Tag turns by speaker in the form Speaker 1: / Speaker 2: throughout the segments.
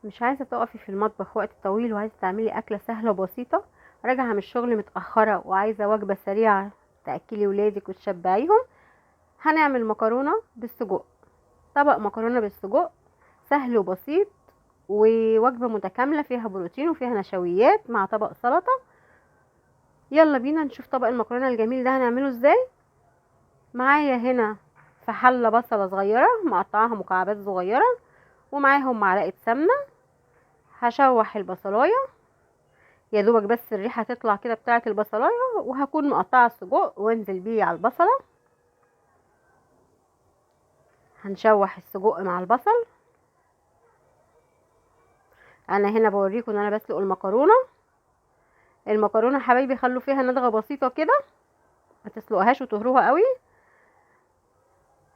Speaker 1: مش عايزة تقفي في المطبخ وقت طويل وعايزة تعملي أكلة سهلة وبسيطة، راجعة من الشغل متأخرة وعايزة وجبة سريعة تأكلي ولادك وتشبعيهم، هنعمل مكرونة بالسجق. طبق مكرونة بالسجق سهل وبسيط ووجبة متكاملة فيها بروتين وفيها نشويات مع طبق سلطة. يلا بينا نشوف طبق المكرونة الجميل ده هنعمله ازاي. معايا هنا في حلة بصلة صغيرة مقطعاها مكعبات صغيرة ومعاهم معلقة سمنة. هشوح البصلاية يا دوبك بس الريحة تطلع كده بتاعة البصلاية، وهكون مقطعة السجق وانزل بيه على البصلة. هنشوح السجق مع البصل. انا هنا بوريكم ان انا بسلق المكرونة. المكرونة حبايبي خلوا فيها ندغة بسيطة كده، ما تسلقهاش وتهروها قوي.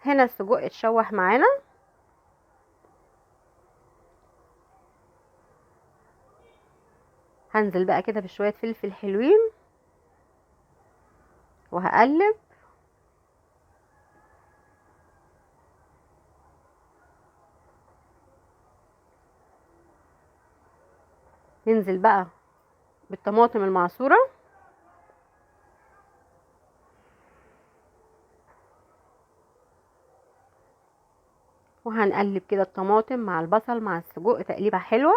Speaker 1: هنا السجق اتشوح معانا. هنزل بقى كده بشوية فلفل حلوين وهقلب. ننزل بقى بالطماطم المعصورة. وهنقلب كده الطماطم مع البصل مع السجق تقليبة حلوة،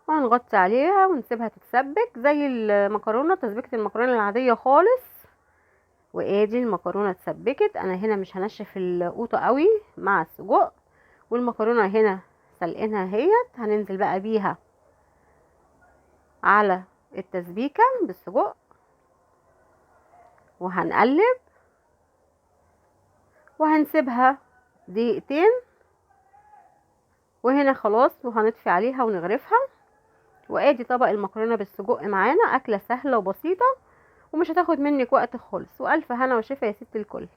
Speaker 1: وهنغطي عليها ونسيبها تتسبك زي المكرونة، تسبيكة المكرونة العادية خالص. وادي المكرونة اتسبكت. انا هنا مش هنشف القوطة قوي مع السجق، والمكرونة هنا سلقينها اهيت. هننزل بقى بيها على التسبيكة بالسجق وهنقلب وهنسيبها دقيقتين، وهنا خلاص وهنطفي عليها ونغرفها. وادي طبق المكرونة بالسجق معانا، اكلة سهلة وبسيطة ومش هتاخد منك وقت خالص. والف هنا وشفا يا ست الكل.